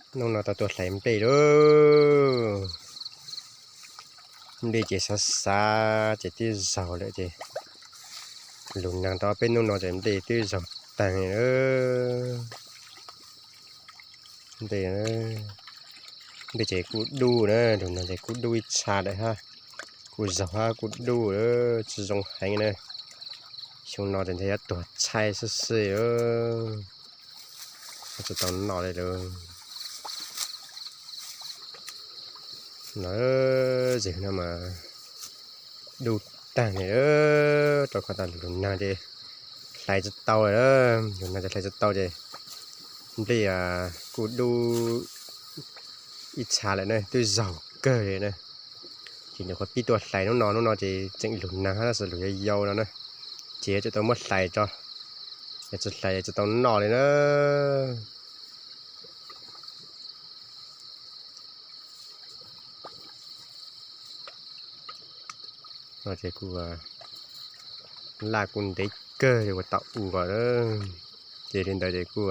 Hnub no tau tuaj hlais nplej lauj. Nplej ces xav xav ces twb zaug lawm ces lug nag tau peb hnub no ces nplej twb zaug taag li. Nplej, nplej ces kuj dub na, lug nag ces kuj dub ib tsha lawm hab, kuj zaug hab kuj dub, tsi zoo heev na. Xyoo no ces ntshe yuav tuag tshaib xwb xwb, tsi tau noj li lawm. Lawm, zig no mas dub taag li, rau qhov tas lug nag ces hlais tsi tau lawm, lug nag ces hlais tsi tau ces nplej kuj dub ib tsha lawm na, twb zaug kawg li na. Ces nyuam qhuav pib tuaj hlais hnub no, hnub no ces tseem lug nag hab tab sis lug yau yau no na, ces yuav tsum tau muab hlais tso, yog tsi hlais tsi tau noj li na. No ces kuj laj kuj ntev kawg li uas tau ua kom, ces li ntawd ces kuj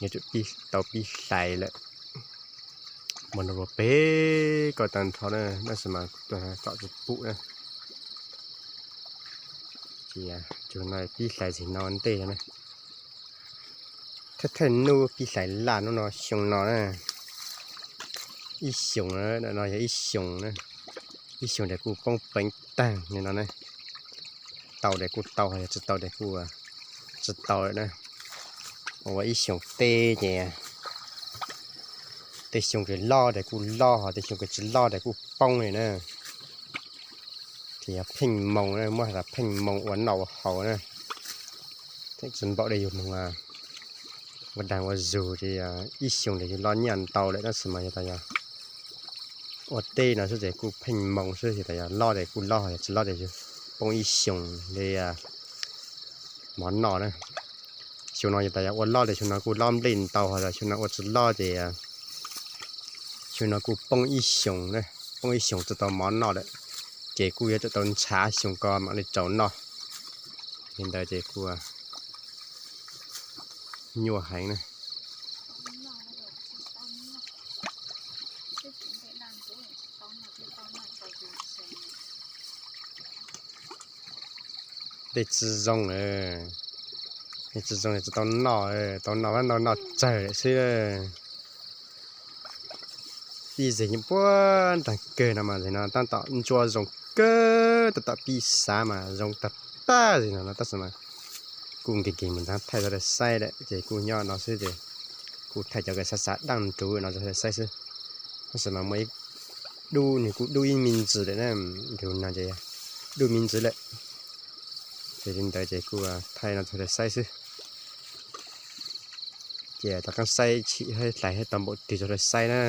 yuav tsum tau pib hlais lawm. Mas no ua peb ko tag nrho na, tab sis mas kuv tsom tsis pum na. Ces tsuas no pib hlais zig no ua ntej na. Thawj thawj nub pib hlais laj hnub no xyoo no na, ib xyoos no yog ib xyoos na, ib xyoos ces kuj poob peev taag li no na. Tau ces kuj tau, yog tsi tau ces kuj tsi tau lawm na. Ua ib xyoos tej ces tej xyoo kws loj ces kuj loj, ho tej xyoo kws tsi loj ces kuj poob li na. Ces yog pheej moos na, muab has tas pheej moos ua noj ua haus na. Tseem tsi npaum li yug moog ua daag ua zug ces ib xyoos ces yug loj nyiaj ntau lawm, tab sis mas yog tas yog ua tej no xwb ces kuj pheej moos xwb, yog tas yog loj ces kuj loj, yog tsi loj ces yug poob ib xyoos li mov noj na. Xyoo no yog tas yog ua loj ces xyoo no kuj lob nplej ntau, ho xyoo no ua tsi loj ces xyoo no kuj poob ib xyoos, poob ib xyoos tsi tau mov noj lawm, ces kuj yuav tsum tau ntshav xyoo ko mam li tsaus noj. Li ntawd ces kuj nyuaj heev na. Nplej tsi zoo, nplej tsi zoo tsi tau noj, tau noj noj tsawg lawm xwb. Ib zig nyob puag nraag kawg no mas zig no tab tom ntsuab zoo kawg, tab tom pib xav mas zoo tag tag zig no no, tab sis mas kuj nkeeg nkeeg mus ntxaag thaij tso saib lawm ces kuj nyob no xwb ces kuj thaij cov kws xav xav daaj nruv no tso saib xwb. Tab sis mas muaj ib dub, nwg kuj dub ib me ntsis lawm na, nrug no ces dub me ntsis lawm. Ces li ntawd ces kuj thaij no tso saib xwb. Ces rov qaab saib tshim hlais tau npaum twg tso saib na.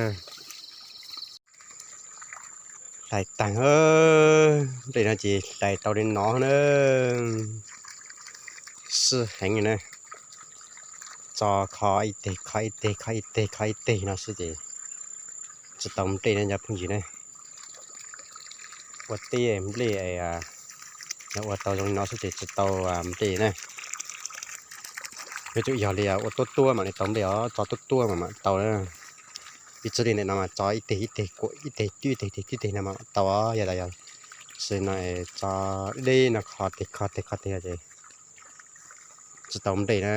Hlais taag, nplej no ces hlais tau li no na, swb heev na. Tso kho ib teg, kho ib teg, kho ib teg, kho ib teg no xwb ces tsi tau nplej na cov phooj ywg na. Ua teb nplej, yog ua tau zoo li no xwb ces tsi tau nplej na. Yuav tsum yog li ua tuab tuab mam li tau nplej os, tso tuab tuab mas mam tau na. Piv txwv li ntawm no mas tso ib teg ib teg kuam ib teg twb ib teg twb ib teg no mam tau os, yog tas yog tsi no tso deb deb no kho teg kho teg kho teg ces tsi tau nplej na.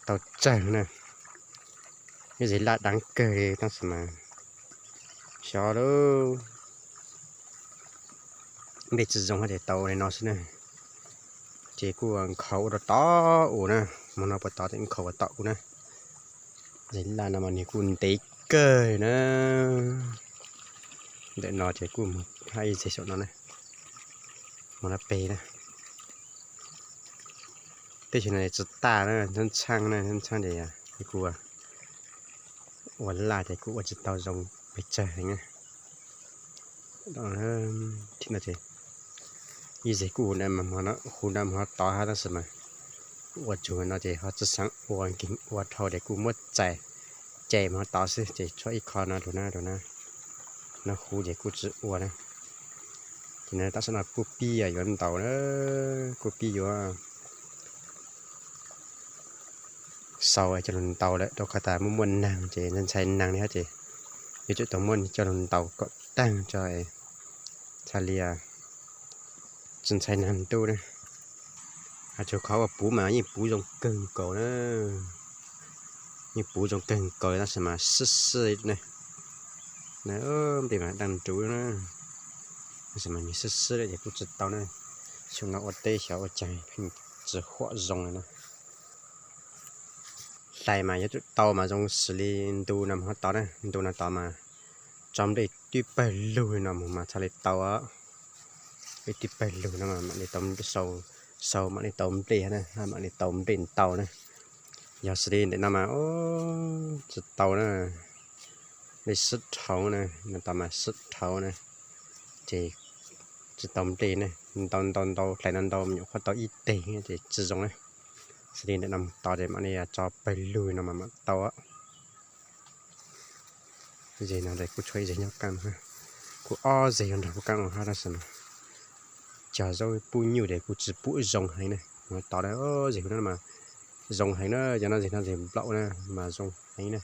Tau tsawg na, ib zig laj daav kawg li tab sis mas xyov lub nplej tsi zoo ces tau li no xwb na. Ces kuj nkhaus ua rau tom u na, hmo no puag tod ces nkhaus ua tom u na. Zig laj no mas nwg kuj ntev kawg na. Ntawm no ces kuj mus hab ib zig saum no na, mus no peg na. Teb chaws no tsi taj na, ntxhab ntxhaab na, ntxhab ntxhaab ces kuj ua laj ces kuj ua tsis tau zoo pes tsawg heev na. Ib zig kuj hu na, hu na mus tod hab tab sis mas ua tsaug no ces ho tsi xaav ua nkeeg, ua dhau ces kuj muab txais cais mus tod xwb ces tshuav ib qho no lug na, lug na, no huv ces kuj tsi ua na. Ces tam sim no kuj pib yuav ntaus na, kuj pib yuav xaus coj lug ntaus lawm, rau qhov tas muaj muaj naag ces ntshai ntshai naag li hab ces yuav tsum tau muab coj lug ntaus kom taag tso, txhaj li tsi ntshai naag ntuj na. Has tsuas qhov uas puv mas yeej puv zoo kawg nkaus na, yeej puv zoo kawg nkaus tab sis mas sib sib na. Nplej mas daag nruv na, tab sis mas nws sib sib ces kuj tsi tau na. Xyoo no ua teb xyov ua caag pheej tsi huam zoo li na. Hlais mas yuav tsum tau mas zoo xws li ntu no mus tod na, ntu no tod mas tso nplej twb pawg lug li no mus mas txhaj li tau. Nplej twb pawg lug no mas mam li tau, sau mam li tau nplej na, mam li tau nplej ntau na. Yog xws li ntawm no mas tsi tau na, nplej sib dhau na, no tod mas sib dhau na, ces tsi tau nplej na. Ntau ntau ntau, hlais ntau ntau me nyuam qhuav tau ib teg ces tsi zoo na. Xws li ntawm no mus tod ces mam li tso pawg lug no mas mam tau. Zeg no kuj tshuav ib zeg nyob kaaj, kuj ob zeg yuav nrog puv kaaj ua hab tab sis mas cog zaub puj nyuj ces kuj tsi pum zoo heev na. Mus tod na, zeg no mas zoo heev na, yog no zeg no zeg nplaum na mas zoo heev na.